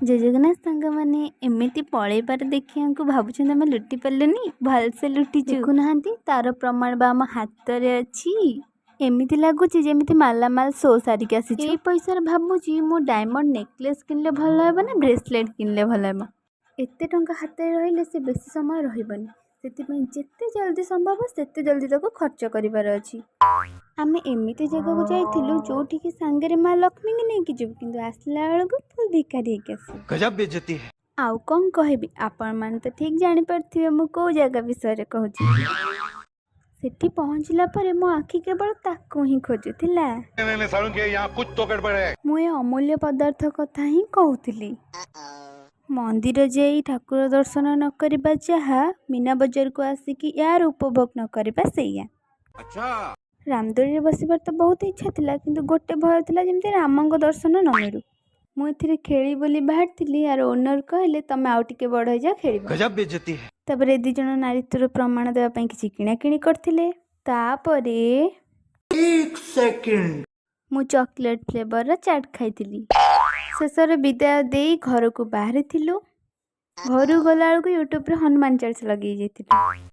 ଜୟ ଜଗନ୍ନାଥ ସାଙ୍ଗମାନେ। ଏମିତି ପଳେଇବାର ଦେଖିବାକୁ ଭାବୁଛନ୍ତି ଆମେ ଲୁଟି ପାରିଲୁନି? ଭଲସେ ଲୁଟିଛୁ। ଦେଖୁନାହାନ୍ତି, ତାର ପ୍ରମାଣ ବା ଆମ ହାତରେ ଅଛି। ଏମିତି ଲାଗୁଛି ଯେମିତି ମାଲାମାଲ ଶୋ ସାରିକି ଆସିଛୁ। ଏଇ ପଇସାରେ ଭାବୁଛି ମୁଁ ଡାଇମଣ୍ଡ ନେକଲେସ୍ କିଣିଲେ ଭଲ ହେବ ନା ବ୍ରେସଲେଟ୍ କିଣିଲେ ଭଲ ହେବ? ଏତେ ଟଙ୍କା ହାତରେ ରହିଲେ ସେ ବେଶୀ ସମୟ ରହିବନି। ସେଥିପାଇଁ ଯେତେ ଜଲ୍ଦି ସମ୍ଭବ ସେତେ ଜଲ୍ଦି ତାକୁ ଖର୍ଚ୍ଚ କରିବାର ଅଛି। ଆମେ ଏମିତି ଜାଗାକୁ ଯାଇଥିଲୁ ଯୋଉଠିକି ସାଙ୍ଗରେ ମା ଲକ୍ଷ୍ମୀଙ୍କୁ ନେଇକି ଯିବୁ, କିନ୍ତୁ ଆସିଲା ବେଳକୁ ଫୁଲ୍ ଭିକାରୀ ହେଇକି ଆସିବୁ। गजब बेइज्जती है। ଆଉ କ'ଣ କହିବି, ଆପଣମାନେ ତ ଠିକ୍ ଜାଣିପାରୁଥିବେ ମୁଁ କେଉଁ ଜାଗା ବିଷୟରେ କହୁଛି। ସେଠି ପହଞ୍ଚିଲା ପରେ ମୋ ଆଖି କେବଳ ତାକୁ ହିଁ ଖୋଜୁଥିଲା। नहीं, सारुण के यहाँ कुछ तो गड़बड़ है। ମୁଁ ଏ ଅମୂଲ୍ୟ ପଦାର୍ଥ କଥା ହିଁ କହୁଥିଲି। ମନ୍ଦିର ଯାଇ ଠାକୁର ଦର୍ଶନ ନ କରିବା ଯାହା, ମୀନା ବଜାରକୁ ଆସିକି ୟାର ଉପଭୋଗ ନ କରିବା ସେଇଆ। ରାମଦୋଳିରେ ବସିବାର ତ ବହୁତ ଇଚ୍ଛା ଥିଲା, କିନ୍ତୁ ଗୋଟେ ଭୟ ଥିଲା, ଯେମିତି ରାମଙ୍କ ଦର୍ଶନ ନ ମିଳୁ। ମୁଁ ଏଥିରେ ଖେଳିବି ବୋଲି ବାହାରିଥିଲି, ୟାର ଓନର୍ କହିଲେ, "ତମେ ଆଉ ଟିକେ ବଡ଼ ହେଇଯାଅ, ଖେଳିବ।" गजब बेइज्जती है। ତାପରେ ଏ ଦୁଇ ଜଣ ନାରୀତ୍ୱର ପ୍ରମାଣ ଦେବା ପାଇଁ କିଛି କିଣାକିଣି କରିଥିଲେ। ତାପରେ ମୁଁ ଚକୋଲେଟ୍ ଫ୍ଲେଭରର ଚାଟ୍ ଖାଇଥିଲି। ଶେଷରେ ବିଦାୟ ଦେଇ ଘରକୁ ବାହାରିଥିଲୁ। ଘରକୁ ଗଲାବେଳକୁ ୟୁଟ୍ୟୁବରେ ହନୁମାନ ଚାଳିଶା ଲଗେଇ ଯାଇଥିଲୁ।